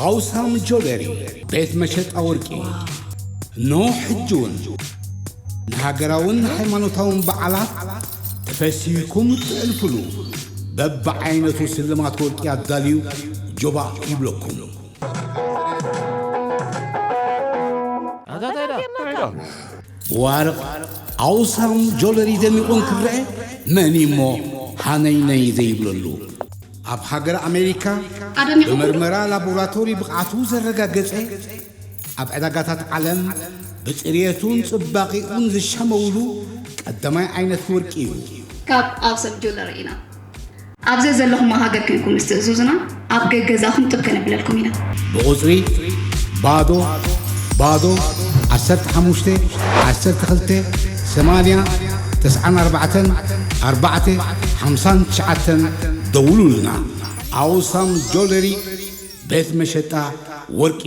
ኣውሳም ጆለሪ፣ ቤት መሸጣ ወርቂ። እንሆ ሕጂ እውን ንሃገራውን ሃይማኖታውን በዓላት ተፈሲህኩም እትሕልፉሉ በብዓይነቱ ስልማት ወርቂ ኣዳልዩ ጆባእ ይብለኩም። ዋርቕ ኣውሳም ጆለሪ ደሚቑ እንክረአ መን እሞ ሃነይነይ ዘይብለሉ? ኣብ ሃገር ኣሜሪካ ኣደሚቑ ብመርመራ ላቦራቶሪ ብቕዓቱ ዘረጋገጸ፣ ኣብ ዕዳጋታት ዓለም ብጽርየቱን ጽባቐኡን ዝሸመውሉ ቀዳማይ ዓይነት ወርቂ እዩ። ካብ ኣውሳም ጆለሪ ኢና። ኣብ ዘዘለኹሞ ሃገር ኮይንኩም ምስ ትእዝዙና፣ ኣብ ገገዛኹም ጥብ ከነብለልኩም ኢና። ብቑጽሪ ባዶ ባዶ ዓሰርተ ሓሙሽተ ዓሰርተ ክልተ ሰማንያ ተስዓን ኣርባዕተን ኣርባዕተ ሓምሳን ትሽዓተን ደውሉልና። ኣውሳም ጆለሪ፣ ቤት መሸጣ ወርቂ።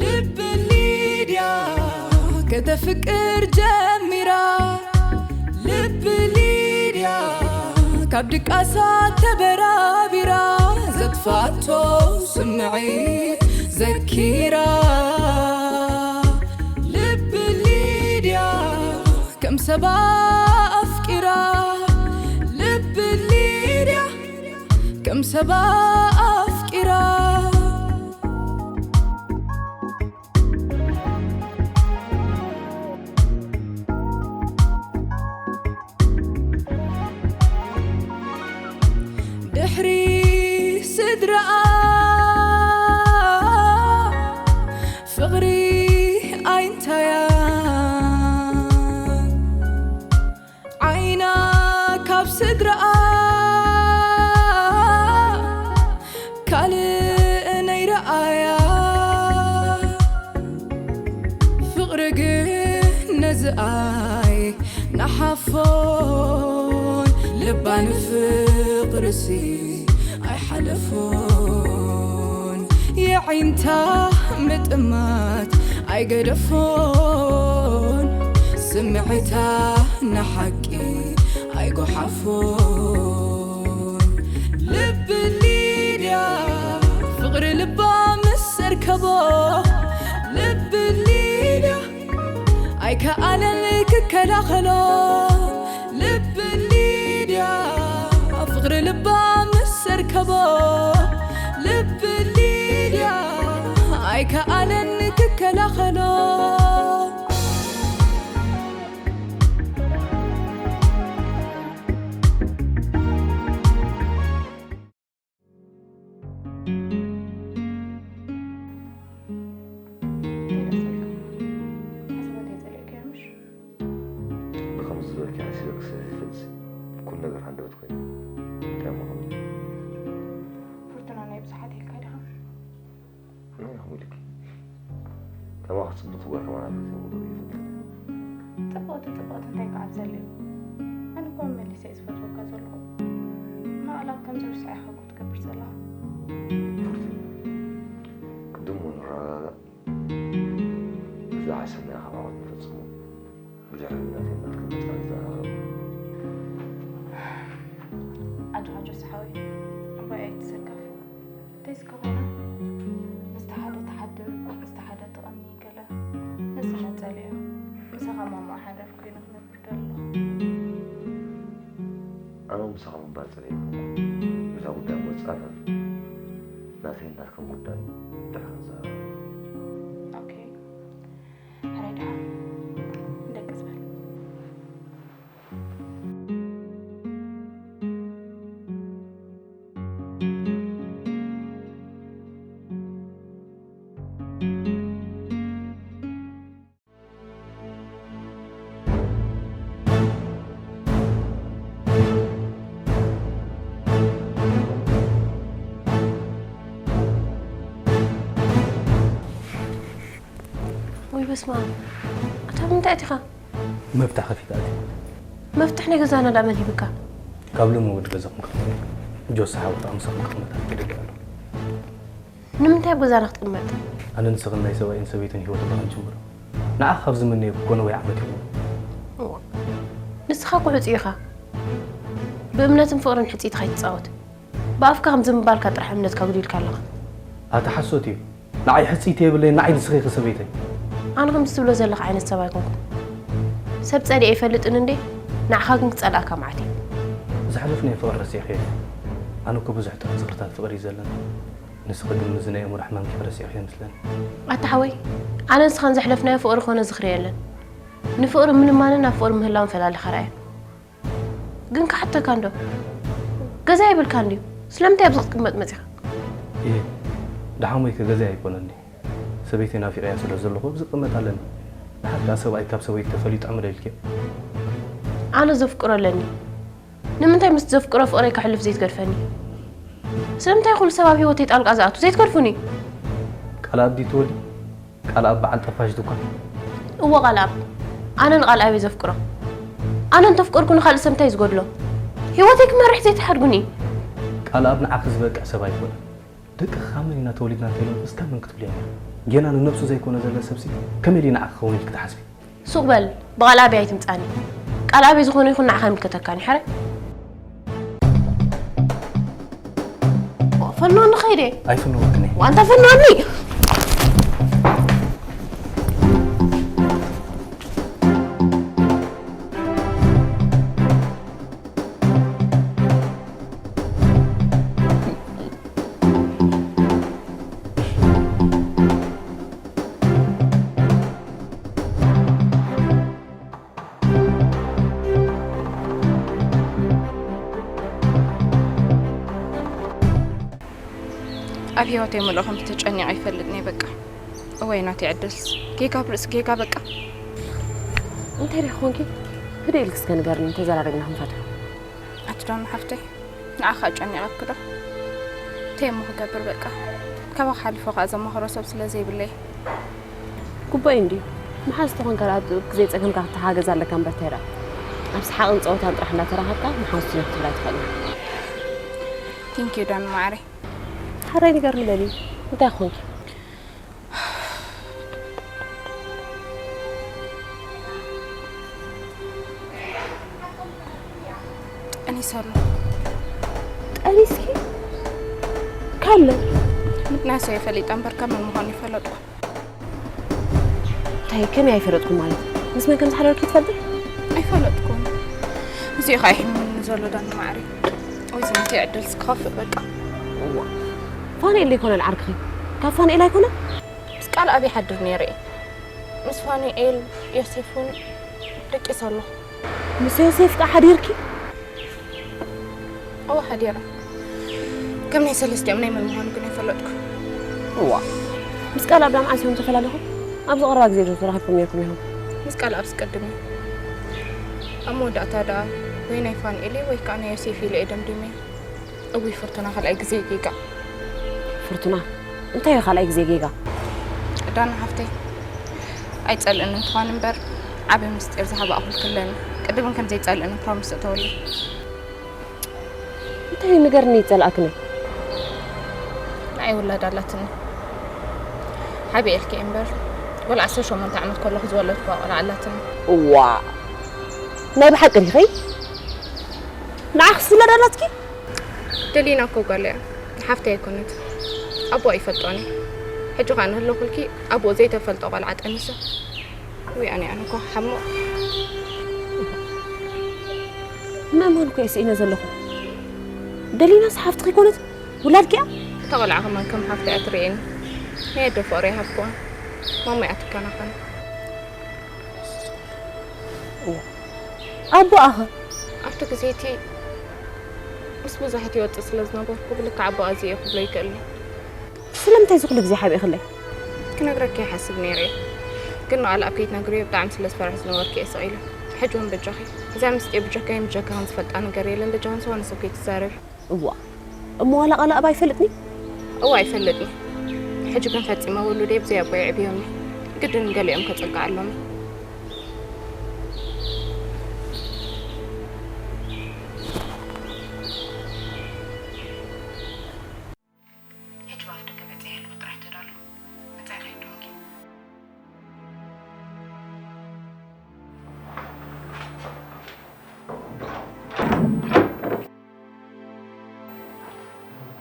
ልብ ሊድያ ከተፍቅር ጀሚራ፣ ልብ ሊድያ ካብ ድቃሳ ተበራቢራ፣ ዘጥፋቶ ስምዒት ዘኪራ፣ ልብ ሊድያ ከም ሰባ ኣፍቂራ፣ ልብ ሊድያ ከም ሰባ ኣፍቂራ። ድሕሪ ስድራኣ ፍቕሪ ኣይንታያ፣ ዓይና ካብ ስድራኣ ካልእ ነይረኣያ። ፍቕሪ ግን ነዚ ኣይነሓፎን፣ ልባ ንፍቕርሲ ኣይሓለፎን። የዒንታ ምጥማት ኣይገደፎን፣ ስምዒታ ንሓቂ ኣይጎሓፎን። ልብ ሊድያ ፍቕሪ ልባ ምስ ኣርከቦ፣ ልብ ሊድያ ኣይከኣለን ክከላኸሎ። ልብ ሊድያ ፍቕሪ ልባ ምስ ኣርከቦ፣ ልብ ሊድያ ኣይከኣለን ክከላኸሎ። ብኸምዚ ዝበልኪ ሓሲበኪ ስለ ዘይፈልጥሲ፣ ኩሉ ነገር ሃንደበት ኮይኑ። እንታይ እሞ ክብል? ፍርቱና ናይ ብዙሓት ኢልካ ዲኻ? እንታይ ኢኹም ኢልኪ? ከማኺ ጽብቕቲ ጓል ከማን ኣብ ህይወተይ ርኢኹ ኣይፈልጥን። ጽብቕቲ ጽብቕቲ እንታይ ክዓብ ዘልዩ? ኣነ እኮ መመሊሰ እየ ዝፈትወካ ዘለኹ። ምዕላል ከም ዝርስዓ ኢኻ እኮ ትገብር ዘለኻ። ፍርቱና፣ ቅድም እውን ንረጋጋእ። ብዛዕባ ሰናይ ካብ ዓወት ንፈጽሞ ብድሕሪ ናተይ ናትካ መጻኢ ዘራኽብ። ኣጆኻ ጆሲ ሓወይ፣ እምባይ ኣይትሰከፍ። እንተይስ ከኾነ፣ ምስቲ ሓደ ትሓድር፣ ምስቲ ሓደ ትቐኒ ገለ ነዚ መጸልዮ። ምሳኻ ማማ ሓዳር ኮይኑ ክነብር ደሎ። ኣነ ምሳኻ ምንባር ጸሊእኩ። እዛ ጉዳይ እሞ ጻረፍ። ናተይን ናትክን ጉዳይ ድሕሪ ንዛረብ። ኦኬ። ሕራይ ደሓን። ደቅስ በል። ወይ በስመ ኣብ። ኣታ ብምንታይ ኣቲኻ? መፍትሕ ከፊት ኣትዩ። መፍትሕ ናይ ገዛና ዳ መን ሂብካ? ካብ ሎሚ ወዲ ገዛኹም ክትኾኑ ጆሲ ሓወት ኣምሳኹም ክቕመጥ ኣፍቂደሉ ኣሎ። ንምንታይ ኣብ ገዛና ክትቕመጥ? ኣነ ንስኽን ናይ ሰብኣይን ሰበይትን ህይወት እባ ክንጅምሮ። ንዓኻ ካብ ዝምነዮ ክኮነ ወይ ዓመት ይኹን። እዋ፣ ንስኻ እኮ ሕፁይ ኢኻ። ብእምነትን ፍቕርን ሕፅይትኻ ይትፃወት። ብኣፍካ ከምዚ ምባልካ ጥራሕ እምነትካ ጉዲልካ ኣለኻ። ኣቲ ሓሶት እዩ። ንዓይ ሕፅይቲ የብለይ፣ ንዓይ ንስኺ ኢኺ ሰበይተይ። ኣነ ከምዚ ትብሎ ዘለኻ ዓይነት ሰብ ኣይኮንኩን። ሰብ ፀሊኤ ይፈልጥን እንዴ፣ ንዓኻ ግን ክፀልኣካ መዓት እዩ። ዝሓለፍናዮ ፍቕሪ ረሲዕኽዮ። ኣነ እኮ ብዙሕ ጥዑም ዝኽርታት ፍቕሪ እዩ ዘለኒ። ንስኺ ግን ምስዚ ናይ ኣእምሮ ሕማምኪ ረሲዕኽዮ ይመስለኒ። ኣታ ሓወይ፣ ኣነ ንስኻን ዘሕለፍናዮ ፍቕሪ ኮነ ዝኽሪ የለን። ንፍቕሪ ምልማንን ናብ ፍቕሪ ምህላውን ፈላሊኻ ርኣዮ። ግን ክሓተካ እንዶ ገዛ የብልካን ድዩ? ስለምንታይ ኣብዚ ክትቅመጥ መጺኻ? እየ ደሓን ወይ ከ ገዛይ ኣይኮነን ድዩ? ሰበይተይ ናፊቐያ ስለ ዘለኹ ኣብዚ እቕመጥ ኣለኒ። ደሓር ከኣ ሰብኣይ ካብ ሰበይቲ ተፈልዩ ጥዕሚ ዶ ኢልክዮ? ኣነ ዘፍቅሮ ኣለኒ። ንምንታይ ምስቲ ዘፍቅሮ ፍቕረይ ከሕልፍ ዘይትገድፈኒ? ስለምንታይ ኩሉ ሰብ ኣብ ህይወተይ ጣልቃ ዝኣቱ ዘይትገድፉኒ? ቃል ኣብ ድዩ ትወዲ? ቃልኣብ በዓል ጠፋሽ ድኳን። እወ ቃልኣብ፣ ኣነ ንቃልኣብ እየ ዘፍቅሮ። ኣነ እንተፍቀርኩ ንኻልእ ሰብ እንታይ እዩ ዝጎድሎ? ህይወተይ ክመርሕ ዘይትሓድጉኒ። ቃልኣብ ንዓኺ ዝበቅዕ ሰብ ኣይኮነን። ደቅኺ ካብ መን ኢና ተወሊድና እንተኢሎም እስካብ መን ክትብልዮም ኢኺ? ጌና ንነብሱ ዘይኮነ ዘለ ሰብሲ ከመይ ድዩ ንዓኺ ክኸውን ኢልኪ ትሓስቢ? ሱቕ በል፣ ብቓልኣብ እየ ኣይትምጻኒ። ቃልኣብ ዝኾነ ይኹን ንዓኻ ኣይምልከተካን እዩ፣ ሕራይ። ፈንወኒ ኸይደ። ኣይፍንወክን እየ። ዋንታ ፈንወኒ። ኣብ ህይወተይ ምልኦ ከምቲ ተጨኒቐ ይፈልጥን እየ በቃ። እዋይ ናተይ ዕድልስ ጌጋ ኣብ ርእሲ ጌጋ በቃ። እንታይ ዲኺ ኮንኪ? ህድእ ኢልኪ እስከ ንገርኒ ተዘራሪብና ክንፈትሖ። ኣቲ ዳኑ ሓፍተይ ንዓኻ ኣጨኒቐኪ ዶ? እንታይ እሞ ክገብር በቃ። ካባኺ ሓሊፈ ኸኣ ዘማኽሮ ሰብ ስለ ዘይብለይ። ግቡእ እዩ እንድዩ። መሓዝ ተኾንካ ደኣ ኣብ ጥብቅ ግዜ ጸገምካ ክትተሓገዝ ኣለካ እምበር እንታይ ደኣ። ኣብ ሰሓቕን ጸወታን ጥራሕ እንዳተራኸብካ መሓዙትና ክትብል ኣይትኽእልን። Thank you ዳኑ ማዓረይ። ሓራይ ንገርኒ በሊ እንታይ ኾንኪ? ጠኒሰ ኣሎ። ጠኒስኪ? ካለ? ምጥናሰይ ፈሊጠ እምበር ካብ መን ምዃኑ ይፈለጥኩ። እንታይ ከመይ ኣይፈለጥኩም ማለት? ምስ መን ከም ዝሓደርኪ ትፈልጢ? ኣይፈለጥኩን። እዚኡ ኸዓ ይሕምኒ ዘሎ ዳኒ ማዕረይ። ወይ ዝናተይ ዕድል ስክኸፍእ በቃ። እዋ ፋንኤል ዘይኮነ ዓርክኺ? ካብ ፋንኤል ኣይኮነ? ምስ ቃል ኣብ ይሓድር ነይረ እየ። ምስ ፋኑኤል፣ ዮሴፍ እውን ደቂሰ ኣለኹ። ምስ ዮሴፍ ከ ሓዲርኪ? እወ ሓዲረ። ከም ናይ ሰለስቲኦም ናይ መን ምዃኑ ግን ኣይፈለጥኩ። እዋ ምስ ቃል ኣብ ዳምዓስ እዮም ተፈላለኹም? ኣብዚ ቀረባ ግዜ ዶ ተራኺብኩም ነይርኩም ኢኹም? ምስ ቃል ኣብ ዝቀድም እዩ። ኣብ መወዳእታ ደኣ ወይ ናይ ፋኑኤል ወይ ከዓ ናይ ዮሴፍ ኢለ እየ ደምዲመ። እውይ ፍርቱና ካልኣይ ግዜ ጌጋ። ፍርቱና እንታይ እዩ ካልኣይ ግዜ ጌጋ? ዳና ሓፍተይ ኣይጸልእንን ትኾን እምበር ዓቢ ምስጢር ዝሃባእኹልኪ ኣለኒ። ቅድም እውን ከም ዘይጸልእኒ ፕሮሚስ እተወለይ። እንታይ እዩ ንገርኒ ይጸልኣክኒ? ንዓይ ውላድ ኣላትኒ። ሓቢኤልኪ እምበር ጓል ዓሰርተ ሸሞንተ ዓመት ከለኹ ዝወለድኩዋ ቆልዓ ኣላትኒ። እዋእ ናይ ብሓቂ ዲኺ? ንዓኽስ ውላድ ኣላትኪ? ደሊና እኮ ጓል እያ፣ ሓፍተይ ኣይኮነትን። ኣቦኣ ይፈልጦን እዩ። ሕጂ ኸኣ ንህለኹልኪ ኣቦኡ ዘይተፈልጦ ቖልዓ ጠኒሰ። ውይ ኣነ ኣነ እኮ ሓሞቕ። ምእማን እኮ እየ ስኢነ ዘለኹ። ደሊናስ ሓፍትኺ ኣይኮነትን? ውላድኪ እያ? እታ ቖልዓ ከማን ከም ሓፍተይ እያ ትርእየኒ። ናይ ኣደ ፍቕሪ ኣይሃብኩዋን። ማማ እያ ትከናኸና። ኣቦኣኸ? ኣብቲ ግዜ እቲ ምስ ብዙሓት ይወጽእ ስለ ዝነበርኩ ብልክዕ ኣቦኣ እዚ እየ ክብሎ ይክእል እየ። ስለምንታይ እዚ ኩሉ ግዜ ሓቢእክለይ? ክነግረኪ ይሓስብ ነይረ እየ ግን ንቓልኣብ ከይትነግርዮ ብጣዕሚ ስለ ዝፈርሕ ዝነበርኩ እየ ስቕ ኢለ። ሕጂ እውን በጃኺ እዛ ምስጢር ብጀካይን ብጀካኽን ዝፈልጣ ነገር የለን በጃኽን ዝኾነ ሰብ ከይትዛረቢ። እዋ እሞ ዋላ ቃል ኣባ ይፈልጥኒ? እዋ ይፈልጥኒ። ሕጂ ግን ፈጺመ ውሉደይ ብዘይ ኣቦይ ኣዕብዮኒ። ግድን ንገሊኦም ከጽግዓሎም እየ።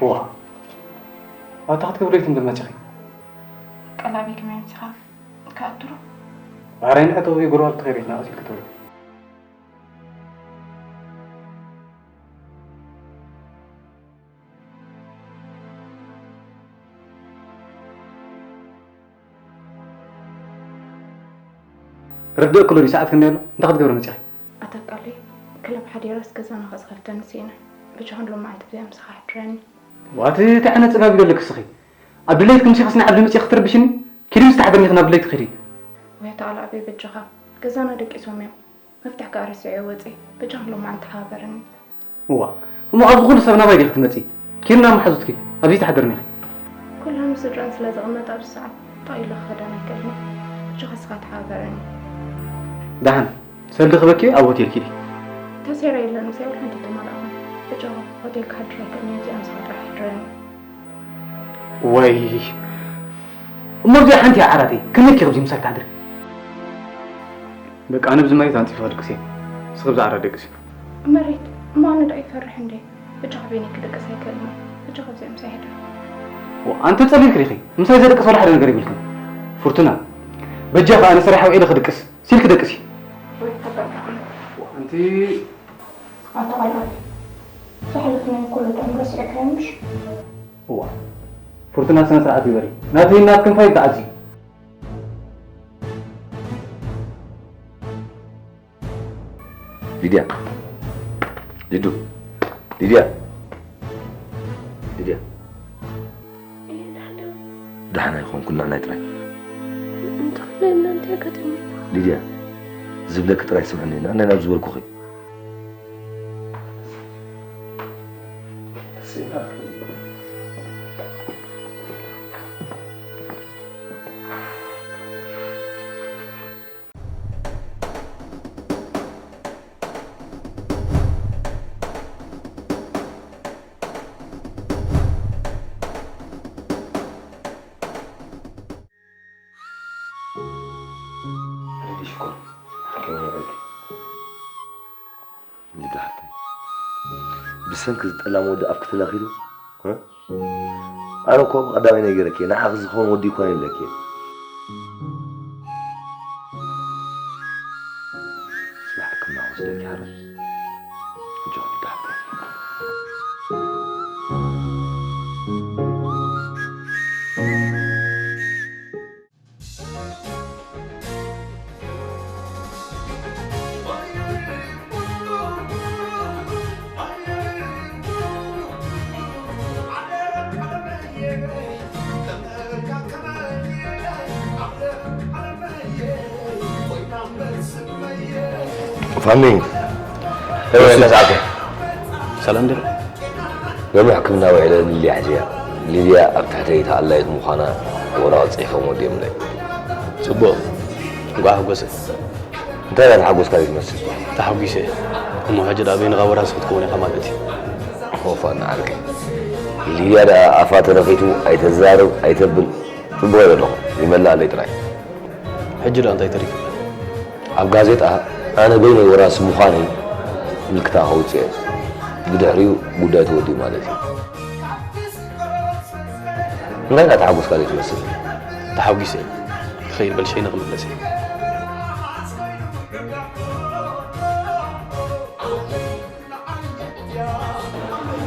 ዋ፣ ኣታ ክትገብሪ ኢልኪ እንዶ መጺኺ? ቀላቢ ከመይ ኣምሲኻ? ክኣቱ ዶ? ባሕራይ ንዕቶ ወይ ጎረባብቲ ከይሪእክና ቀስ ኢልኪ ትበሊ። ርድእ ክሎ ድዩ ሰዓት ክንደይ ኣሎ? እንታይ ክትገብሪ መጺኺ? ኣታ ቃለይ፣ ክለብ ሓዲረስ ገዛና ከጽኸፍተኒ ስኢነ። ብቻ ክንሎም መዓልቲ ብዚኣ ምሳኻ ሕድረኒ። ዋቲ ተዕነ ጽጋብ ይደልክ ስኺ። ኣብ ድሌት ክምሲኽስ ንዓዲ መጺኺ ክትርብሽኒ? ኪዲ ምስ ተሓደርኒ ናብ ድሌት ኺዲ። ወይ ኣታ ቃል ኣበይ በጃኻ? ገዛና ደቂሶም እዮም። መፍትሕ ከኣ ረሲዐ ወጺ። በጃኻ ሎም መዓልቲ ተሓባበረኒ። እዋ፣ እሞ ኣብዚ ኩሉ ሰብ ናባይ ዲኺ ትመጺ? ኪዲ ናብ መሓዙትኪ ኣብዚ ተሓደርኒ ኢኺ። ኩሎም ስድራን ስለ ዘቐመጠ ኣብዚ ሰዓት ጠቕ ኢሉ ክኸደን ኣይክእልን። በጃኻ እስኻ ተሓባበረኒ። ደሓን፣ ሰልዲ ክበኪ ኣብ ሆቴል ኪዲ። ተሴራ የለን፣ ምሳይ ወላ ሓንቲ ተማላእኹም። በጃኻ ሆቴል ክሓድር ኣይክእልን፣ እዚኣ ምሳኻ ጥራሕ ሕድረኒ። ወይ፣ እሞ እዚኣ ሓንቲ እያ ዓራተይ፣ ከመይ ኢልኪ ኣብዚ ምሳይ ትሓድሪ? በቃ፣ ኣነ ብዚ መሬት ኣንጺፋ ድቅስ እየ። ንስኺ ብዚ ዓራት ደቅሲ። መሬት፣ እሞ ኣነ ዶ ኣይፈርሕ እንዴ? በጃኻ በይነይ ክድቅስ ኣይክእልን እየ። በጃኻ ኣብዚኣ ምሳይ ሕደር። ዋ፣ ኣንቲ ጸሊልኪ ዲኺ? ምሳይ ዘድቅስ ወላ ሓደ ነገር የብልክን። ፍርቱና፣ በጃኻ ኣነ ሰሪሐ ውዒለ ክድቅስ። ሲልኪ ደቅሲ። ወይ ተበቃ። ዋ፣ ኣንቲ ኣታ ቃል ኣበይ? ዘሕለፍናዮ ኩሉ ጥዑም ረሲዕካዮ ምሽ? እዋ፣ ፍርቱና ስነ ስርዓት ግበሪ። ናተይን ናትክን ፋይል ተዓጽዩ። ሊድያ፣ ሊዱ፣ ሊድያ፣ ሊድያ። ደሓን ኣይኮንኩን፣ ንዕናይ ጥራይ። እንተኾነ እናንተ ኣጋጢሙ። ሊድያ፣ ዝብለኪ ጥራይ ስምዕኒ፣ ንዕናይ ናብ ዝበልኩኺ። ሊዱ ሽኮር፣ ከመይ ውዒልኪ? ሊዱ ሓፍተይ፣ ብሰንኪ ዝጠላም ወዲ ኣፍ ክትላኺ ዶ? እ? ኣነ እኮ ብቐዳማይ ነጊረኪ እየ፣ ንዓኺ ዝኸውን ወዲ ኣይኮነን ኢለኪ እየ። ጽባሕ ሕክምና ክወስደኪ ሓረይ። ኣጆኺ ሊዱ ሓፍተይ። ፋኒ፣ ከመይ ሰላም ዲኻ? ሎሚ ሕክምና ውዒለ ሊድያ ሒዘያ። ሊድያ ኣብ ትሕተይ ተኣላይት ምዃና ወረቐት ጽሒፎም ወዲኦምለይ። ጽቡቕ። እንቋዕ ሓጎሰ። እንታይ ኢኻ ተሓጎስካ ዘይትመስል? ተሓጒሰ። እሞ ሕጂ ደኣ በይንኻ ወራሲ ክትከውን ኢኻ ማለት እዩ። ኦፋ ንዓርከይ። ሊድያ ደኣ ኣፋ ተነኺቱ ኣይተዛርብ ኣይተብል። ጽቡቕ እየ ዘለኹ። ይመልኣለይ ጥራይ። ሕጂ ደኣ እንታይ ተሪፉ? ኣብ ጋዜጣ ኣነ በይነይ ወራሲ ምዃነይ ምልክታ ከውጽእ እየ። ብድሕሪኡ ጉዳይ ተወዲኡ ማለት እዩ። እንታይ ኢና ተሓጎስካ ዘይትመስል? ተሓጒሰ እየ። ክኸይድ በል ሸይነ ክምለስ እየ።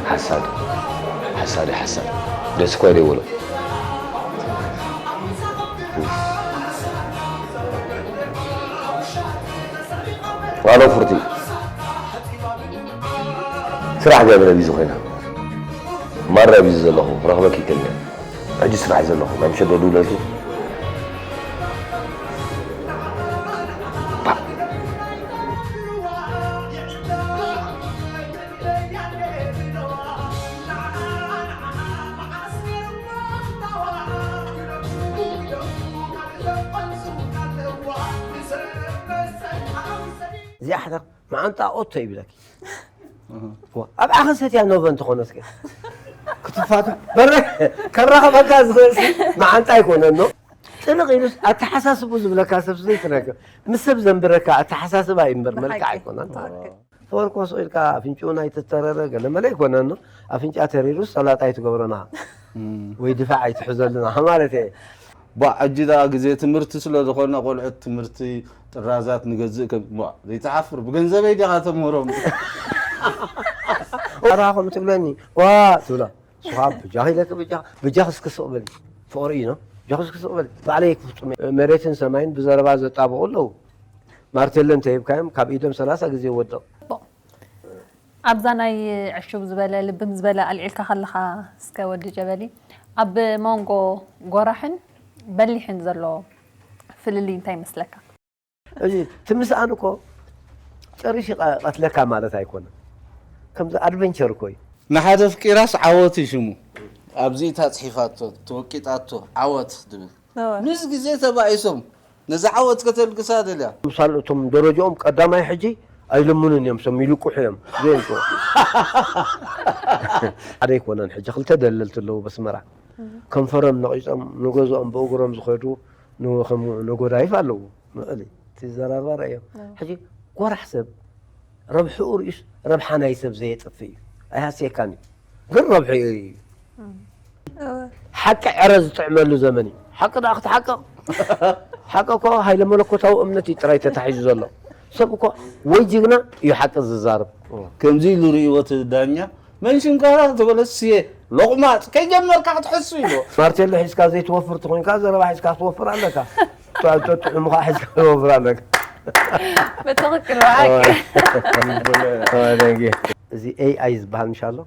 ሓሳድ፣ ሓሳድ፣ ሓሳድ። ደስ እኳ ደይበሎ። ዋሎ ፍርቲ። ስራሕ ገበረ ቢዚ ኮይና። ማራ ቢዚ ዘለኹ፣ ክረኽበኪ ይክእል እየ። ሕጂ ስራሕ ዘለኹ፣ ናይ ምሸት ዶ ድውለልኪ? እዚኣ ሓዳር መዓንጣ ኦቶ ይብለኪ። ዋ፣ ኣብ ዓኸ ሰትያ ኖቨ እንተኾነስ ከ? ክትፋቱ፣ በረ-፣ ከራኸበካ ዝኽእል ሲ መዓንጣ ኣይኮነን፣ ኖ? ጥልቕ ኢሉስ ኣተሓሳስቡ ዝብለካ ሰብ ዘይትረክብ። ምስ ሰብ ዘንብረካ ኣተሓሳስባ እዩ እምበር መልክዕ ብሓቂ። ኣይኮነን። ብሓቂ። ፍቕሪ ኮስ ኢልካ ኣፍንጭኡ ናይ ተተረረ ገለ መለ ኣይኮነን። ኣፍንጫ ተሪሩስ ሰላጣ ኣይትገብረና ወይ ድፋዕ ኣይትሕዘልና ማለት እየ። ቧ ሕጂ ደኣ ግዜ ትምህርቲ ስለ ዝኾነ ቆልዑት ትምህርቲ ጥራዛት ንገዝእ ከም ቧ ዘይትሓፍር ብገንዘበይ ዲኻ ተምህሮም። ዋራ ከምኡ ትብለኒ ዋ ትብላ። ንስኻ ብጃኺ ኢለኪ ብጃኺ ብጃኺ እስኪ ስቕ በሊ። ፍቕሪ እዩ ነው። ብጃኺ እስኪ ስቕ በሊ። ባዕለይ ክፍጹም እየ። መሬትን ሰማይን ብዘረባ ዘጣብቑ ኣለዉ። ማርቴሎ እንተሂብካዮም ካብ ኢዶም ሰላሳ ግዜ ይወድቕ። ኣብዛ ናይ ዕሽው ዝበለ ልብም ዝበለ ኣልዒልካ ከለኻ እስከ ወዲ ጀበሊ ኣብ መንጎ ጎራሕን በሊሕን ዘሎ ፍልልይ እንታይ ይመስለካ? እዚ ትምስኣን እኮ ጨሪሽ ይቐትለካ ማለት ኣይኮነን። ከምዚ ኣድቨንቸር እኮ እዩ። ንሓደ ኣፍቂራስ ዓወት እዩ ሽሙ። ኣብዚ እታ ጽሒፋቶ ተወቂጣቶ ዓወት ትብል። ምስ ግዜ ተባኢሶም ነዚ ዓወት ከተልግሳ ደልያ። ምሳል እቶም ደረጃኦም ቀዳማይ ሕጂ ኣይልምኑን እዮም፣ ሰም ይልቁሑ እዮም። ዘይልቁ ሓደ ኣይኮነን። ሕጂ ክልተ ደለልቲ ኣለዉ በስመራ ከንፈሮም ነቒጾም ንገዝኦም ብእግሮም ዝኸዱ ንከም ነጎዳይፍ ኣለዉ። መቐሊ እቲ ዘራርባ ረእዮ። ሕጂ ጎራሕ ሰብ ረብሕኡ ርእዩስ ረብሓ ናይ ሰብ ዘየጥፍእ እዩ። ኣይሃስየካን እዩ። ግን ረብሕኡ እዩ። ሓቂ ዕረ ዝጥዕመሉ ዘመን እዩ። ሓቂ ደኣ ክትሓቅቕ ሓቂ እኮ ሃይለ መለኮታዊ እምነት እዩ ጥራይ ተታሒዙ ዘሎ። ሰብ እኮ ወይ ጅግና እዩ ሓቂ ዝዛረብ። ከምዚ ኢሉ ርእይዎ እቲ ዳኛ መን ሽምካ ተበለስ ስየ ሎቕማጽ ከይጀመርካ ክትሕሱ ኢልዎ። ማርቴሎ ሒዝካ ዘይትወፍር ተኾይንካ ዘረባ ሒዝካ ክትወፍር ኣለካ። ጥዑምኻ ሒዝካ ክትወፍር ኣለካ። ብትኽክል ብሓቂ። እዚ ኤ ኣይ ዝበሃል ምሽ ኣሎ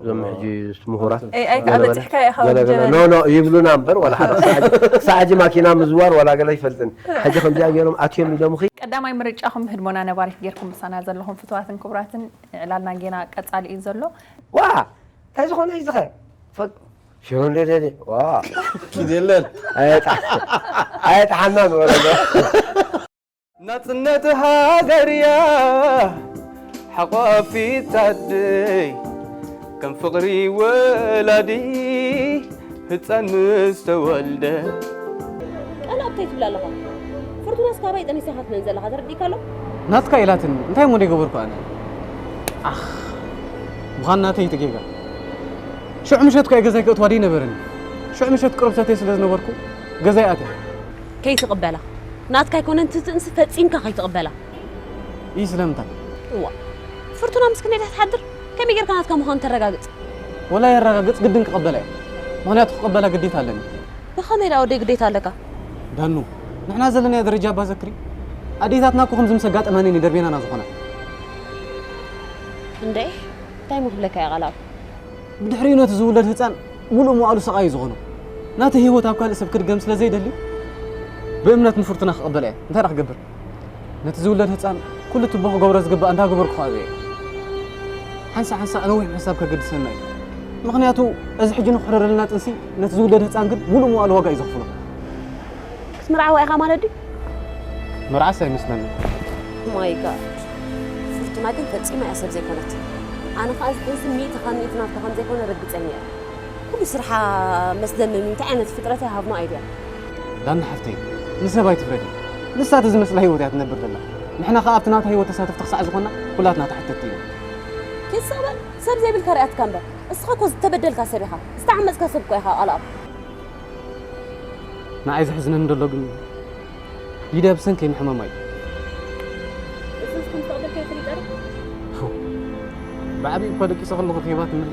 እዞም ሕጂ ምሁራት ኤኣይ ከዓ በፂሕካ ኢኻ ወዲ ጀበሊ። ኖ ኖ ይብሉና እምበር ዋላ ሓደ ክሳዕ ሕጂ- ክሳዕ ሕጂ ማኪና ምዝዋር ዋላ ገለ ይፈልጥን ሕጂ ከምዚኣ ገይሮም ኣትዮም ኢሎምኺ ቀዳማይ ምርጫኹም ህድሞና ነባሪት ጌርኩም ምሳና ዘለኹም ፍትዋትን ክቡራትን ዕላልና ጌና ቀጻሊ እዩ ዘሎ። ዋ እንታይ ዝኾነ እዩ ዝኸ ፈቅ ሽሮ እንደደደ ዋ ኪድ የለን። ኣየጥሓና ንበረዶ ናጽነት ሃገርያ ሓቋፊት ኣደይ ከም ፍቕሪ ወላዲ ህፃን ምስ ተወልደ ቀላብ እንታይ ትብል ኣለኻ? ፍርቱናስ ካባይ ጠኒሳ ኢኻ ትመን ዘለኻ ተረዲእካ ኣሎ? ናትካ ኢላትኒ እንታይ እሞ ደይገበርኩ ኣነ? ኣኽ ምዃን ናተይ እቲ ጌጋ። ሽዑ ምሸት እኮ እየ ገዛይ ከእትዋ ደይነበረኒ። ሽዑ ምሸት ቅሩብ ሰትየ ስለ ዝነበርኩ ገዛይ ኣትየ። ከይትቕበላ። ናትካ ኣይኮነን ትትንሲ ፈጺምካ ከይትቕበላ። ኢይ ስለምንታይ? እዋ ፍርቱና ምስ ክንደይ ትሓድር ከመይ ጌርካ ናትካ ምዃኑ ተረጋግጽ? ወላ የረጋግጽ ግድን ክቕበላ እየ። ምኽንያቱ ክቕበላ ግዴታ ኣለኒ። ብኸመይ ደኣ ወደይ ግዴታ ኣለካ? ዳኑ ንሕና ዘለናዮ ደረጃ እባ ዘክሪ። ኣዴታትና እኮ ከምዚ ምስ ኣጋጠመን እየን ደርቤናና ዝኾና። እንዴ እንታይ እሞ ክብለካ እየ ቃል ኣፍ? ብድሕሪኡ ነቲ ዝውለድ ህጻን ምሉእ መዋእሉ ሰቓይ እዩ ዝኾኖ። ናተይ ህይወት ኣብ ካልእ ሰብ ክድገም ስለ ዘይደሊ ብእምነት ንፍርቱና ክቕበላ እየ። እንታይ ደኣ ክገብር? ነቲ ዝውለድ ህጻን ኩሉ ትቦ ክገብሮ ዝግባእ እንዳገበርኩ ክኣበየ። ሓንሳእ ሓንሳእ ነዊሕ ምሕሳብ ከገድሰና እዩ። ምኽንያቱ እዚ ሕጂ ንኽሕረረልና ጥንሲ ነቲ ዝውለድ ህጻን ግን ምሉእ መዋእሉ ዋጋ እዩ ዘኽፍሎ። ክትምርዓዋ ኢኻ ማለት ድዩ? መርዓስ ኣይመስለንን። ማይ ጋድ ፍርቱና ግን ፈጺማ እያ ሰብ ዘይኮነት። ኣነ ኸኣ እዚ ጥንሲ ሚእቲ ካብ ሚእቲ ናትካ ከም ዘይኮነ ርግጸኛ እየ። ኩሉ ስርሓ መስደመሚ እንታይ ዓይነት ፍጥረት እያ ሃብኖ ኣይድያ። ዳና ሓፍተይ ንሰብ ኣይትፍረዲ። ንሳ እቲ ዝመስላ ህይወት እያ ትነብር ዘላ። ንሕና ኸኣ ኣብቲ ናታ ህይወት ተሳተፍቲ ክሳዕ ዝኾንና ኩላትና ተሓተትቲ ኢና። ኪድ ስቕ በል ሰብ ዘይብልካ ሪኣትካ እምበር እስኻ እኮ ዝተበደልካ ሰብ ኢኻ ዝተዓመጽካ ሰብ እኮ ኢኻ ቃልኣብ። ንዓይ ዘሕዝነኒ ዘሎ ግን ሊድያ ብሰንከይ ምሕማማ እዩ። እሱስ ከም ዝተቐበልካዮ ፈሊጣ ዶ? ብዓቢኡ እኳ ደቂሰ ከለኹ ኬባ ትምለ።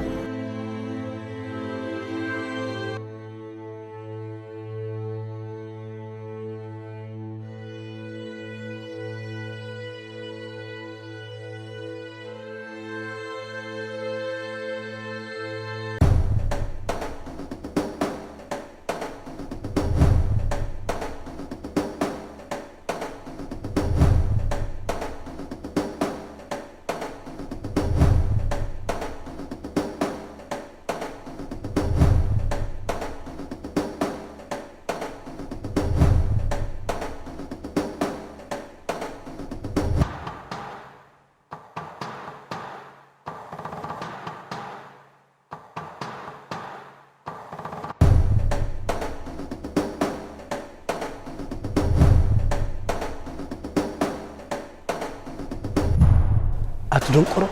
ትደንቆሮ፣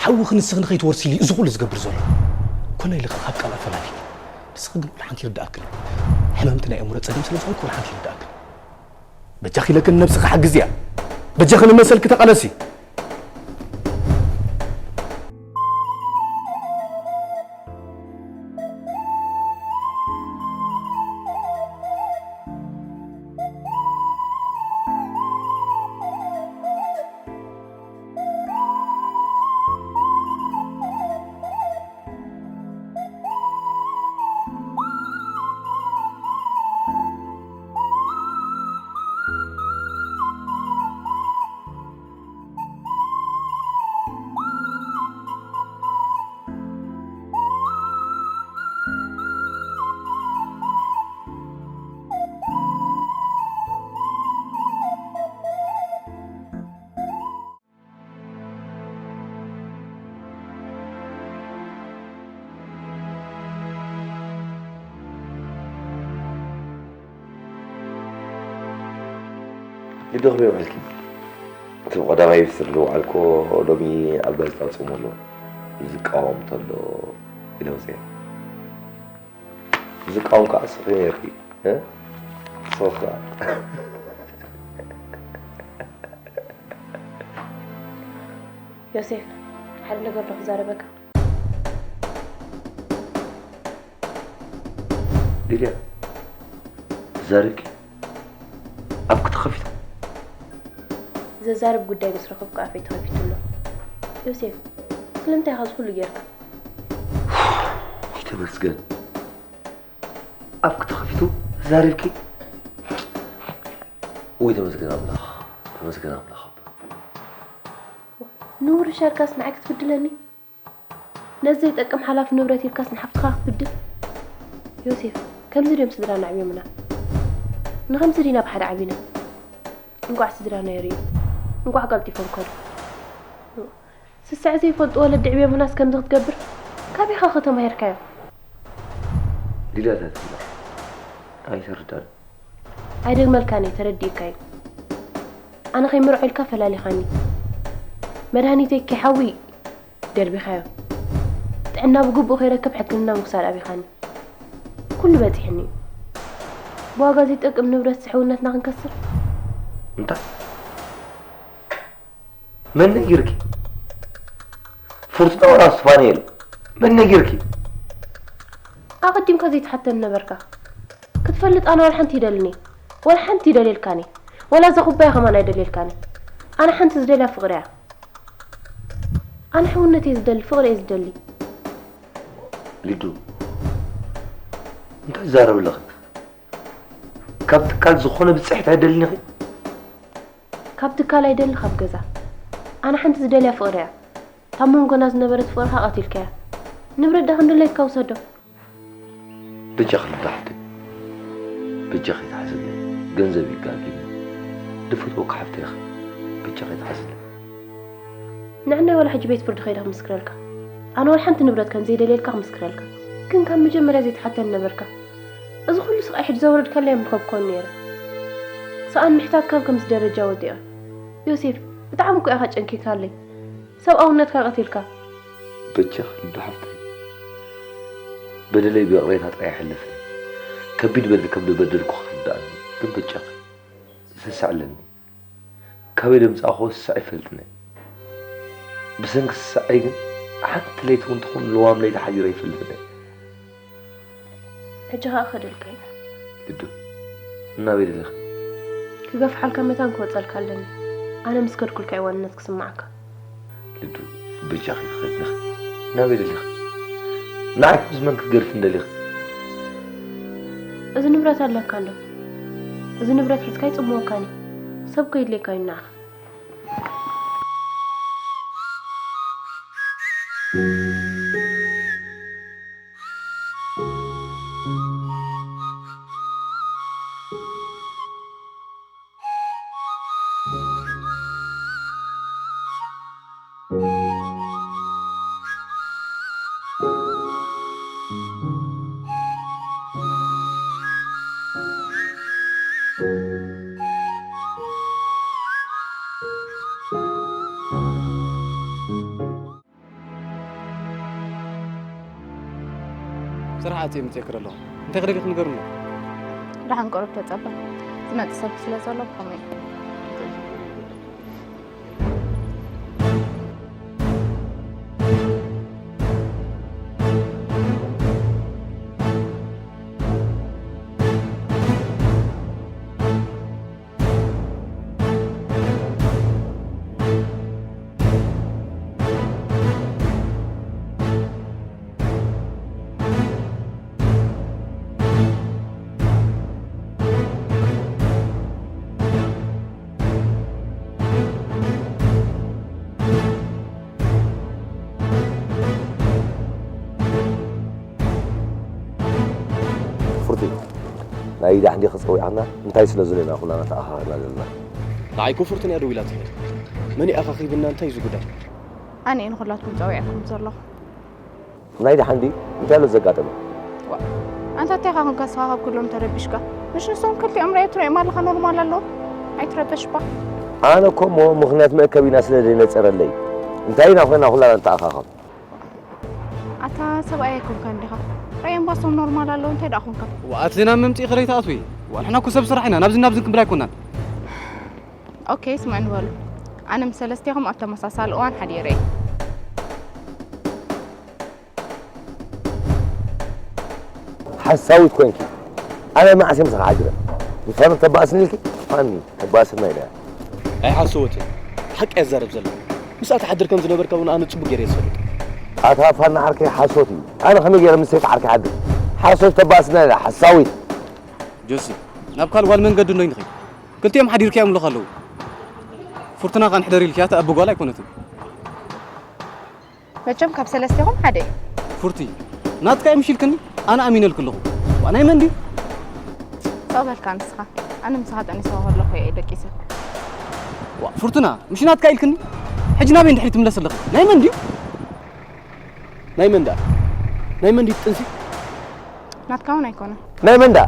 ሓዊ ክንስኽ ንኸይትወርሲ ኢሉ እዚ ኩሉ ዝገብር ዘሎ። ኮነ ኢልኻ ካብ ቃል ኣፈላሊ። ንስኺ ግን ወላ ሓንቲ ይርድኣክን። ሕመምቲ ናይ ኣእምሮ ጸገም ስለ ዝኾንኩ ወላ ሓንቲ ይርድኣክን። በጃኺ ኢለክን ነብስኺ ሓግዝያ። በጃኺ ንመሰልኪ ተቓለሲ። ግዲ ክሪኦ መልኪ እቲ ቀዳማይ ሚኒስትር ዝወዓልኮ ሎሚ ኣብ ጋዜጣ ወፂኦም ኣሎ። ዝቃወም ተሎ ኢለ ወፅየ። ዝቃወም ከዓ ስኺ ነርኪ። እ? ስኺ ከዓ። ዮሴፍ፣ ሓደ ነገር ዶ ክዛረበካ? ሊድያ፣ ተዛረብኪ? ኣብ ክትኸፊት? ዘዛርብ ጉዳይ ምስ ረኸብኩ ኣፈይ ተኸፊቱ ኣሎ። ዮሴፍ፣ ስለምንታይ ኢኻ እዚ ኩሉ ጌርካ? ኣይተመስገን። ኣብ ክትኸፊቱ ተዛሪብኪ? ወይ ተመስገን ኣምላኽ፣ ተመስገን ኣምላኽ። ንውርሻ ኢልካስ ንዓይ ክትብድለኒ? ነዚ ዘይጠቅም ሓላፊ ንብረት ኢልካስ ንሓፍትኻ ክትብድል? ዮሴፍ፣ ከምዚ ድዮም ስድራና ኣዕብዮምና? ንኸምዚ ዲና ብሓደ ዓቢና? እንቋዕ ስድራና የርእዩ። እንቋዕ ቀልጢፎም ከዱ። ስስዕ ዘይፈልጡ ወለዲ ዕብዮምናስ ከምዚ ክትገብር ካበይ ኢኻ ከተማሂርካዮ? ሊድያ እንታይ ትብላ? ኣይተረዳን። ኣይደግመልካን እየ፣ ተረዲእካ እዩ። ኣነ ከይምርዖ ኢልካ ፈላሊኻኒ። መድሃኒተይ ከይሓዊ ደልቢኻዮ። ጥዕና ብግቡእ ከይረክብ ሕክምና ምውሳድ ኣቢኻኒ። ኩሉ በጺሕኒ እዩ። ብዋጋ ዘይጠቅም ንብረት ሕውነትና ክንከስር። እንታይ? መን ነጊርኪ? ፉርቱና ወላ ስፋንኤል? መን ነጊርኪ? ኣቐዲምካ ዘይትሓተኒ ነበርካ። ክትፈልጥ ኣነ ዋላ ሓንቲ ይደልኒ። ዋላ ሓንቲ ይደልየልካኒ። ዋላ እዛ ኩባያ ከማን ኣይደልየልካኒ። ኣነ ሓንቲ ዝደልያ ፍቕሪ እያ። ኣነ ሕውነት እየ ዝደሊ፣ ፍቕሪ እየ ዝደሊ። ሊዱ፣ እንታይ ትዛረቢ ኣለኺ? ካብ ትካል ዝኾነ ብጽሒት ኣይደልን ኢኺ? ካብ ትካል ኣይደሊ፣ ካብ ገዛ። ኣነ ሓንቲ ዝደልያ ፍቕሪ እያ። እታ መንጎና ዝነበረት ፍቕርኻ ቀቲልካያ። ንብረት ዳ ክንድለየትካ ውሰዶ። በጃኺ ሊዱ ሓፍተይ፣ በጃኺ ኣይትሓዝለይ። ገንዘብ እዩ ጋጊኒ። ድፈትወኪ ሓፍተይ ኢኺ። በጃኺ ኣይትሓዝለይ። ንዕናይ ዋላ ሕጂ ቤት ፍርዲ ከይደ ክምስክረልካ። ኣነ ዋላ ሓንቲ ንብረት ከም ዘይደልየልካ ክምስክረልካ። ግን ካብ መጀመርያ ዘይትሓተኒ ነበርካ። እዚ ኩሉ ስቓይ ሕጂ ዘውረድካለይ ኣይምረኸብኩን ነይረ። ሰኣን ምሕታት ካብ ከምዚ ደረጃ ወዲቐ። ዮሴፍ፣ ብጣዕሚ እኮ ኢኻ ጨንኪርካለይ። ሰብኣውነትካ ቀቲልካ። በጃኺ ሊዱ ሓፍተይ፣ በደለይ ብይቕሬታ ጥራይ ይሕለፈኒ። ከቢድ በደል ከም ዝበደልኩ ክትርድኣኒ ግን በጃኺ። ስስዕ ኣለኒ። ካበይ ደምጻእክዎ ስስዕ ኣይፈልጥን እየ። ብሰንኪ ስስዐይ ግን ሓንቲ ለይቲ እውን ትኹን ልዋም ለይቲ ሓዲረ ኣይፈልጥን እየ። ሕጂ ኸኣ ክኸደልካ ኢና። ግዱ፣ እናበይ ደለኺ? ክገፍሓልካ መታን ክወጸልካ ኣለኒ። ኣነ ምስ ከድኩልካ እዩ ዋንነት ክስምዓካ። ልዱ፣ በጃኺ ክኸድንኺ። ናበይ ደሊኺ? ንዓይ ካብ ዝመን ክትገድፍኒ ደሊኺ? እዚ ንብረት ኣለካ እንዶ? እዚ ንብረት ሒዝካ ይጽምወካኒ። ሰብ ከይድልየካ እዩ ንዓኻ። ስራሕ ኣትየ ምፅኤ ክረ ኣለኹ። እንታይ ክደልዩ ክንገርኒ? ደሓን ቁሩብ ተጸበ። ዝመጽእ ሰብ ስለ ዘሎ ብኸመይ? ፍርቲ፣ ናይ ኢዳ ሕንዲ ክጸዊዓና እንታይ ስለ ዘለና ኩላና ተኣኻኺብና ዘለና? ንዓይ እኮ ፍርቱን እያ ደዊላ ትብል። መን እዩ ኣኻኺብና? እንታይ እዩ እዚ ጉዳይ? ኣነ እየ ንኹላትኩም ጸዊዐኩም ዘለኹ። ናይ ደሓን ድዩ? እንታይ ኣሎ ዘጋጠመ? ዋ፣ ኣንታ እንታይ ኢኻ ኮንካ ንስኻ ካብ ኩሎም ተረቢሽካ? ምሽ ንሶም ክልቲኦም ርኣዮ ትርእዮም ኣለኻ ኖርማል ኣለዉ። ኣይትረበሽ እባ። ኣነ እኮ እሞ ምኽንያት መእከቢና ስለ ዘይነጸረለይ። እንታይ ኢና ኮይና ኩላና ንተኣኻኸብ? ኣታ ሰብኣይ ኣይኮንካን ዲኻ? ርኣዮም እባ ንሶም ኖርማል ኣለዉ እንታይ ደኣ ኮንካ? ዋ፣ ኣትሊና መምጽኢ ከለይ ትኣትዊ። ዋ፣ ንሕና እኮ ሰብ ስራሕ ኢና። ናብዚ ናብዚ ክንብል ኣይኮናን። ኦኬ፣ ስምዑኒ በሉ። ኣነ ምስ ሰለስቴኹም ኣብ ተመሳሳሊ እዋን ሓዲረ እየ። ሓሳዊት ኮንኪ። ኣነ መዓስ እየ ምሳኺ ሓዲረ? ንፋን ተባእስኒ ኢልኪ? ፋን ተባእስና ኢለ። ኣይሓሰወትን። ሓቂ እያ ትዛረብ ዘላ። ምስኣ ትሓድር ከም ዝነበርካ እውን ኣነ ጽቡቕ ገይረ እየ ዝፈልጥ። ኣታ ፋና ዓርከይ ሓሶት እዩ። ኣነ ከመይ ገይረ ምስ ሰይቲ ዓርከይ ሓድር? ሓሶት ተባእስና ኢለ፣ ሓሳዊት። ጆሲ፣ ናብ ካልእ ጓል መንገዲ እንዶ ንኸይድ። ክልቲኦም ሓዲርካዮም ኣለኹ ኣለዉ። ፍርቱና ከኣ ንሕደር ኢልክያ፣ እታ ኣቢ ጓል ኣይኮነትን። መቸም ካብ ሰለስቴኹም ሓደ እዩ። ፉርቲ፣ ናትካ እዩ ምሽ ኢልክኒ? ኣነ ኣሚነልኪ ኣለኹ። ዋ፣ ናይ መን ድዩ? ጸው በልካ ንስኻ። ኣነ ምሳኻ ጠኒሰ ከለኹ እየ ደቂሰ። ዋ፣ ፍርቱና፣ ምሽ ናትካ ኢልክኒ? ሕጂ ናበይ እንድሕሪ ትምለስ ኣለኺ? ናይ መን ድዩ? ናይ መን ደኣ? ናይ መን ድዩ ጥንሲ? ናትካ እውን ኣይኮነን። ናይ መን ደኣ?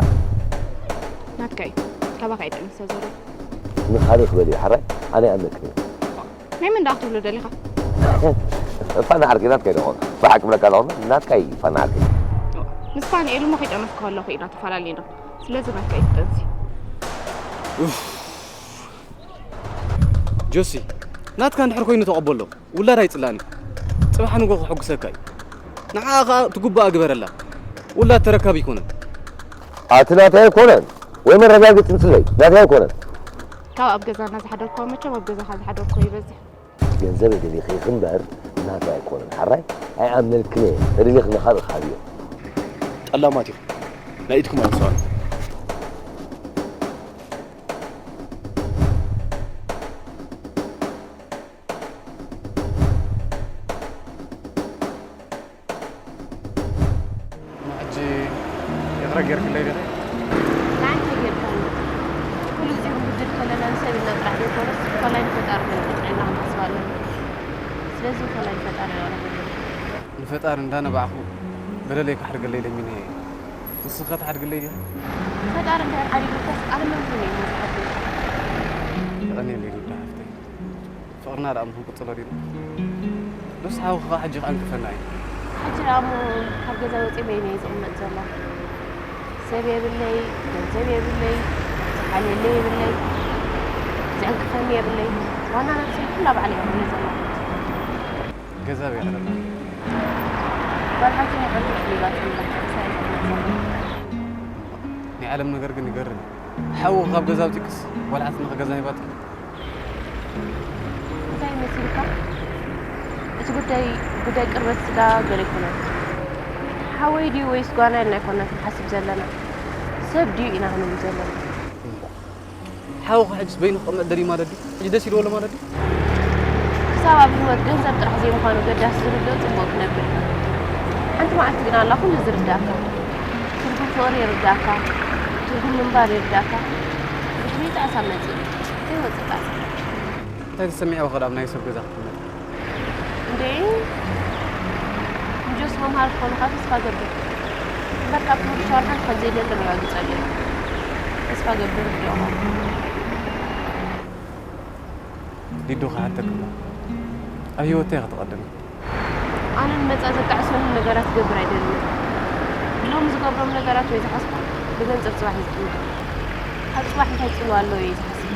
ናትካ እዩ። ካባኻ እዩ ጠኒሰ ዘሎ። ንኻልእ ክበል እዩ፣ ሓራይ? ኣነ ኣይኣምነክን እየ። ናይ መን ደኣ ክትብሎ ደሊኻ? ፋና ዓርከይ ናትካ እዩ ደኾን? ብሓቂ ብለካ ደኾን? ናትካ እዩ ፋና ዓርከይ። ምስ ፋንኤል እሞ ከይጠነስኩ ከለኹ ኢና ተፈላለዩና። ስለዚ ናትካ እዩ እቲ ጥንሲ። ኡፍ። ጆሲ፣ ናትካ እንድሕር ኮይኑ ተቐበሎ። ውላድ ኣይጽላእን እዩ። ጽባሕ ንጎ ክሕጉሰካ እዩ። ንዓኣ ኸኣ ትግባኣ ግበረላ። ውላድ ተረካቢ ኣይኮነን። ኣቲ ናተይ ኣይኮነን። ወይ መረጋገጺ ምስለይ፣ ናተይ ኣይኮነን። ካብ ኣብ ገዛና ዝሓደርክዎ መቸም ኣብ ገዛኻ ዝሓደርክዎ ይበዝሕ። ገንዘበይ ደሊኺ እምበር ናተይ ኣይኮነን። ሓራይ ኣይኣምነልክን እየ። ተደሊኺ ንኻልእ ሃብዮ። ጠላማት ኢኹም። ናይ ኢድኩም ኣይትስኣኑ። ሕጂ ይቕረ ጌርክለይ ዲኺ? ንዓይ እንታይ ጌርካኒ? ኩሉ ግዜ ክንብድል ከለና ንሰብ ኢልና ጥራሕ ዘይኮነስ፣ ፈላይ ንፈጣሪ ኢና ጥዕና ክንሓስብ ኣለና። ስለዚ ፈላይ ንፈጣሪ ኢና ንብድል። ንፈጣሪ እንዳነባዕኹ በደለይ ከሕድገለይ ለሚነ እየ። ንስኺ ከ ትሓድግለይ ዲኺ? ፈጣሪ እንድሕር ሓዲጉካስ ኣነ መን ኮይነ እየ ዝሓድግ? የቐንየለይ ሉዳ ሓፍተይ። ፍቕርና ደኣ እሞ ክንቅጽሎ ዲና? ዶስ ሓውኺ ኸኣ ሕጂ ከዕንቅፈና እዩ? ሕጂ ደኣ እሞ ካብ ገዛ ወጺአ በይነይ እየ ዝቕመጥ ዘለኹ። ሰብ የብለይ፣ ገንዘብ የብለይ፣ ዝሓልየለይ የብለይ፣ ዝዕንቅፈኒ የብለይ። ዋና ነብሰይ ኩላ ባዕለይ እየ ክሕሎ ዘለኹ። ገዛ በይ ኣለና። ጓል ሓትነይ ሓንቲ ክፍሊባ ትብላ፣ ምሳይ እየ ዝቕመጥ ዘለኹ። ናይ ዓለም ነገር ግን ይገርም እዩ። ሓውኺ ካብ ገዛ ኣውጺእክስ ጓል ሓትነኺ ገዛ ሂባትኪ? እንታይ መሲልካ? እቲ ጉዳይ፣ ጉዳይ ቅርበት ስጋ ገለ ኣይኮነን። ሓወይ ድዩ ወይስ ጓና ኢልና ኣይኮናን ክንሓስብ ዘለና። ሰብ ድዩ ኢና ክንብል ዘለና። እሞ ሓውኺ ሕጅስ በይኑ ክቕመጥ ደልዩ ማለት ድዩ? ሕጂ ደስ ኢልዎ ኣሎ ማለት ድዩ? ክሳብ ኣብ ህይወት ገንዘብ ጥራሕ ዘይምዃኑ ገዳሲ ዝርድኦ ጽቡቕ ክነብር እዩ። ሓንቲ መዓልቲ ግን ኣላ ኩሉ ዝርዳእካ። ትርጉም ፍቕሪ ይርዳእካ። ትርጉም ምንባር ይርዳእካ። ድሕሪኡ ጣዕሳ መጺኡ። ዘይወጽእ ጣዕሳ። እንታይ ተሰሚዕዎ ከ ኣብ ናይ ሰብ ገዛ ክትቕመጥ? እንዴ፣ ንጆስ መምሃሪ ክኾኑኻ ተስፋ ገብር። እምበር ካብ ትምህርቲ ሸዋል ሓንቲ ከም ዘይደሊ ኣረጋግጸሉ እየ። ተስፋ ገብር ርድኦኻ። ሊዱ ክሓተክላ ኣብ ህይወት እንታይ ክትቐድም? ኣነ ንመጻ ዘጣዕሰኒ ነገራት ክገብር ኣይደልን። ብሎ ዝገብሮም ነገራት ወይ ዝሓስቦ ብመንጽር ጽባሕ እዩ ዝጥምቶ። ካብ ጽባሕ እንታይ ጽልዋ ኣለዎ እዩ ዝሓስብ።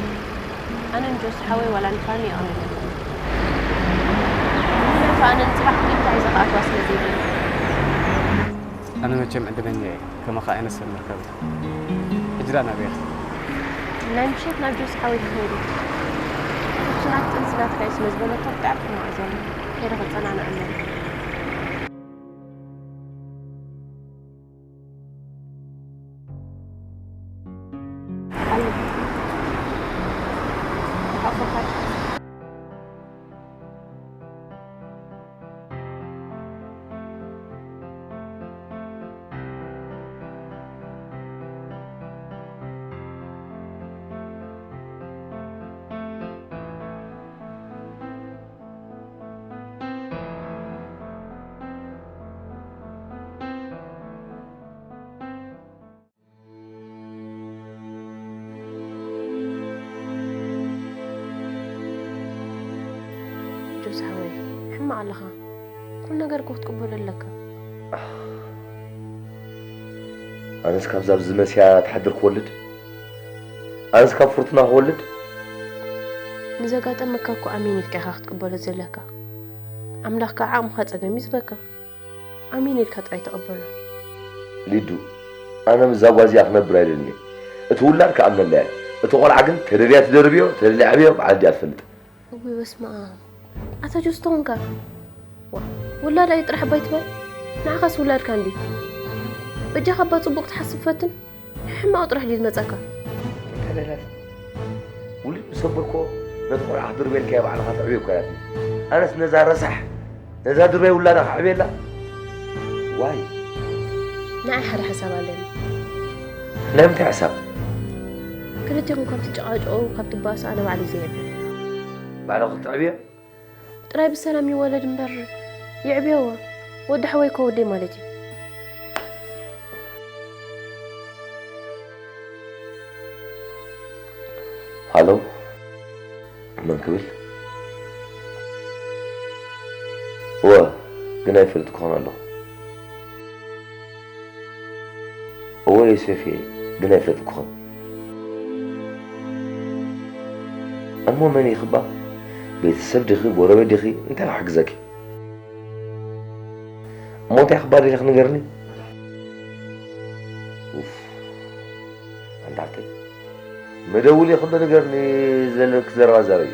ኣነ ንጆስ ሓወይ ዋላ ንፋኒ የቐንየለይ። ምኽንያቱ ኣነ ንጽባሕ ክንደይ እንታይ ዘኽኣትዋ ስለ ዘይደሊ። ኣነ መቸም ዕድለኛ እየ፣ ከማኻ ዓይነት ሰብ ምርካብ። ሕጂ ደኣ ናበይ ኢኺ? ናይ ምሸት ናብ ጆስ ሓወይ ክኸይድ እየ። ሕጂ ናት ጥንሲ ናትካ እዩ ስለ ዝበለቶ ብጣዕሚ ሕማቕ እየ ዘሎ። ከይደ ክጸናንዐሎም። ጆስ ሓወይ፣ ሕማቕ ኣለኻ። ኩሉ ነገር እኮ ክትቅበሎ ኣለካ። ኣነስ ካብዛ ኣብዚ መስያ ትሓድር ክወልድ? ኣነስ ካብ ፍርቱና ክወልድ? ንዘጋጠመካ እኮ ኣሜን ኢልካ ኢኻ ክትቅበሎ ዘለካ። ኣምላኽ ከዓ ዓቕምኻ ጸገም እዩ ዝበካ። ኣሜን ኢልካ ጥራይ ተቐበሎ። ሊዱ፣ ኣነ ምስዛ ጓል እዚኣ ክነብር ኣይደልን እየ። እቲ ውላድ ክኣምነላ እየ። እቲ ቆልዓ ግን ተደልያ ትደርብዮ፣ ተደልያ ዓብዮ፣ በዓል ድያ ትፈልጥ። እውይ በስመ ኣብ። ኣታ ጆስ ተኾንካ? ዋ፣ ውላድ ኣዩ ጥራሕ ኣባይ ትበል? ንዓኻስ ውላድካ እንድዩ። በጃኻ እባ ጽቡቕ ትሓስብ ፈትን። ሕማቕ ጥራሕ ድዩ ዝመጻካ? እንታይ ደላት? ውሉድ ምስ ኣበልኮ ነቲ ቆልዓ ክትድርበልካዮ ባዕልኻ ተዕብዮ እኮ ኢላትኒ። ኣነስ ነዛ ረሳሕ፣ ነዛ ድርባይ ውላዳ ከዕብየላ? ዋይ። ንዓይ ሓደ ሓሳብ ኣለኒ። ናይ ምንታይ ሓሳብ? ክልቴኹም ካብ ትጨቃጨቁ፣ ካብ ትባእሱ ኣነ ባዕለይ ዘየዕብዮ። ባዕልኻ ክትዕብዮ? ጥራይ ብሰላም ይወለድ እምበር ይዕብየዎ። ወዲ ሓወይ እኮ ወደይ ማለት እዩ። ሃሎ፣ መን ክብል? እወ፣ ግን ኣይፈልጥ ክኾን ኣለኹ። እወ ዮሴፍ እየ፣ ግን ኣይፈልጥኩኽን። እሞ መን ኢኺ እባ? ቤተሰብ ዲኺ፣ ጎረቤት ዲኺ? እንታይ ክሕግዘኪ? እሞ እንታይ ክባል ኢለኺ ንገርኒ? ኡፍ፣ ኣንታ ሓፍተይ፣ መደውል ኢኺ እንዶ ንገርኒ፣ ዘለኪ ዘረባ ዛረቢ።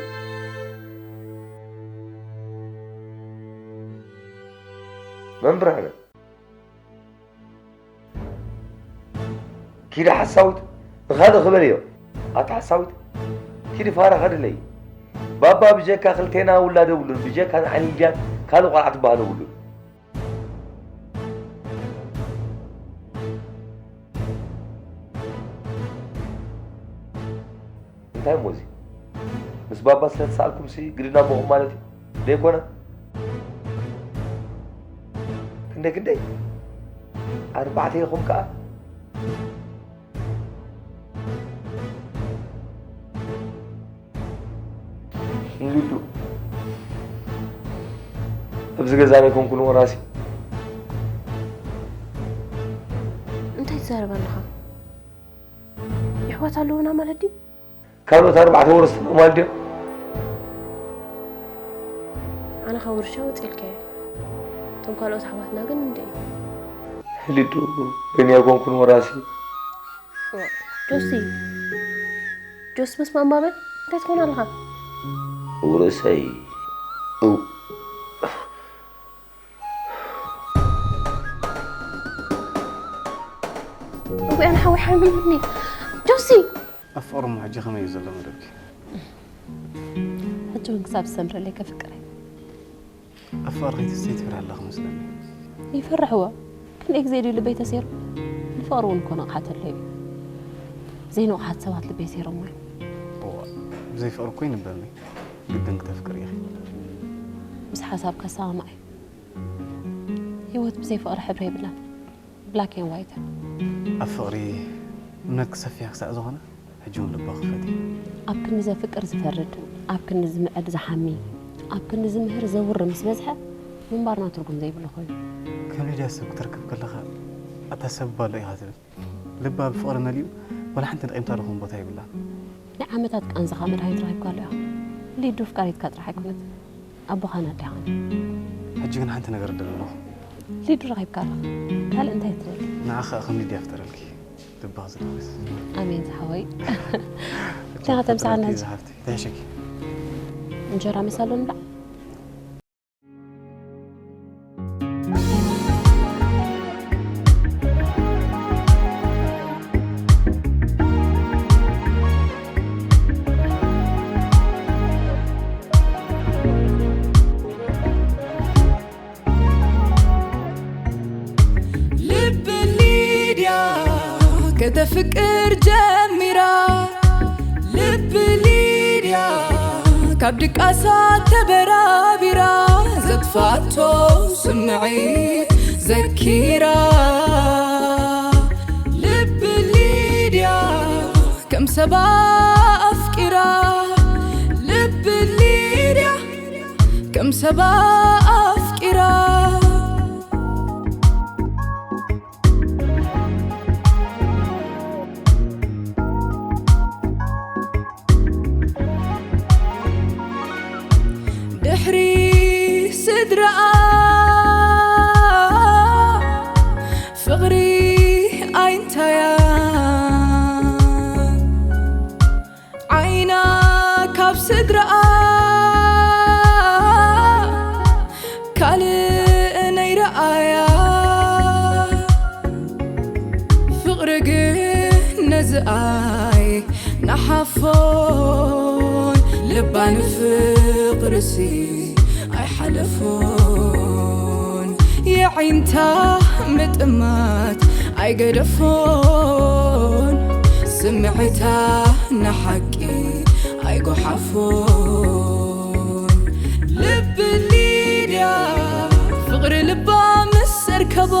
መን ብርሃነ? ኪዲ ሓሳዊት፣ ንኻልእ ክበልዮ። ኣታ ሓሳዊት፣ ኪዲ ፋራ ኸድለይ። ባባ ብጀካ ክልቴና ውላድ የብሉን፣ ብጀካ ንዓይን ሊድያን ካልእ ቆልዓ ትበሃል የብሉን። እንታይ እሞ እዚ? ምስ ባባ ስለ ተሳእልኩምሲ ግድን ኣቦኹም ማለት እዩ? ደይኮነ? ክንደይ ክንደይ? ኣርባዕተ ኢኹም ከኣ? ንግዱ። ኣብዚ ገዛ ዘይኮንኩን ወራሲ። እንታይ ትዛረብ ኣለኻ? የሕዋት ኣለዉና ማለት ድዩ? ካልኦት ኣርባዕተ ወረስትና ማለት ድዮም? ኣነ ካብ ውርሻ ወፂልካዮ። እቶም ካልኦት ኣሕዋትና ግን እንደ እዩ። ሊዱ፣ ግን ኣይኮንኩን ወራሲ። ጆሲ፣ ጆሲ፣ በስመ ኣብ በል። እንታይ ትኾን ኣለኻ? እው ርእሰይ። እው። እውይ፣ ኣነ ሓወይ ሓሚሙኒ። ጆሲ! ኣብ ፍቕሪ እሞ ሕጂ ከመይ እዩ ዘሎ መደብኪ? ሕጂ እውን ክሳብ ዝሰምረለይ ከፍቅር እየ። ኣብ ፍቕሪ ከይትስተይ ትፈርሒ ኣለኺ መስለኒ። ይፈርሕዎ። ክንደይ ግዜ ድዩ ልበይ ተሰይሩ? ንፍቕሪ እውን እኮ ንቕሓት ኣድልዮ እዩ። ዘይንቑሓት ሰባት ልበይ ሰይሮሞ እዮም። እዋ፣ ብዘይ ፍቕሪ እኮ ይንበብኒ። ግድን ክተፍቅሪ ኢኺ። ምስ ሓሳብካ እሰማማዕ እየ። ህይወት ብዘይ ፍቕሪ ሕብሪ የብላን። ብላክ ኤንድ ዋይት። ኣብ ፍቕሪ እምነትኪ ሰፊሕ ክሳዕ ዝኾነ፣ ሕጂ እውን ልብኺ ክፈቲ። ኣብ ክንዲ ዘፍቅር ዝፈርድ፣ ኣብ ክንዲ ዝምዕድ ዝሓሚ፣ ኣብ ክንዲ ዝምህር ዘውሪ ምስ በዝሐ፣ ምንባርና ትርጉም ዘይብሉ ኮይኑ። ከም ሊድያ ሰብ ክትረክብ ከለኻ፣ ተሰብ ኣሎ ኢኻ ትብል። ልባ ብፍቕሪ መሊኡ፣ ዋላ ሓንቲ ንቒምታ ዶ ክኸውን ቦታ የብላን። ናይ ዓመታት ቃንዛኻ መድሃኒት ረኺብካሉ ኢኻ። ሊዱ ኣፍቃሪትካ ጥራሕ ኣይኮነት፣ ኣቦኻን ኣዴኻን። ሕጂ ግን ሓንቲ ነገር እደሊ ኣለኹ። ሊዱ ረኺብካ ኣለኻ፣ ካልእ እንታይ ትደሊ? ንዓኻ ከም ሊድያ ፍጠረልኪ። ልባ ዝድግስ። ኣሜን ዝሓወይ። እንታይ ከተምስሓና ሕጂ? ዝሓፍቲ ተሕሸኪ። እንጀራ መሳሎ ንብላዕ። ልብ ሊድያ ከተፍቅር ጀሚራ፣ ልብ ሊድያ ካብ ድቃሳ ተበራቢራ፣ ዘጥፋቶ ስምዒት ዘኪራ፣ ልብ ሊድያ ከም ሰባ ኣፍቂራ፣ ልብ ሊድያ ከም ሰባ ኣፍቂራ። ድሕሪ ስድራኣ ፍቕሪ ኣይንታያ፣ ዓይና ካብ ስድራኣ ካልእ ነይረኣያ። ፍቕሪ ግን ነዚ ኣይነሓፎን፣ ልባ ንፍቕርሲ ኣይሓለፎን። የዒንታ ምጥማት ኣይገደፎን፣ ስምዒታ ንሓቂ ኣይጎሓፎን። ልብ ሊድያ ፍቕሪ ልባ ምስ ኣርከቦ፣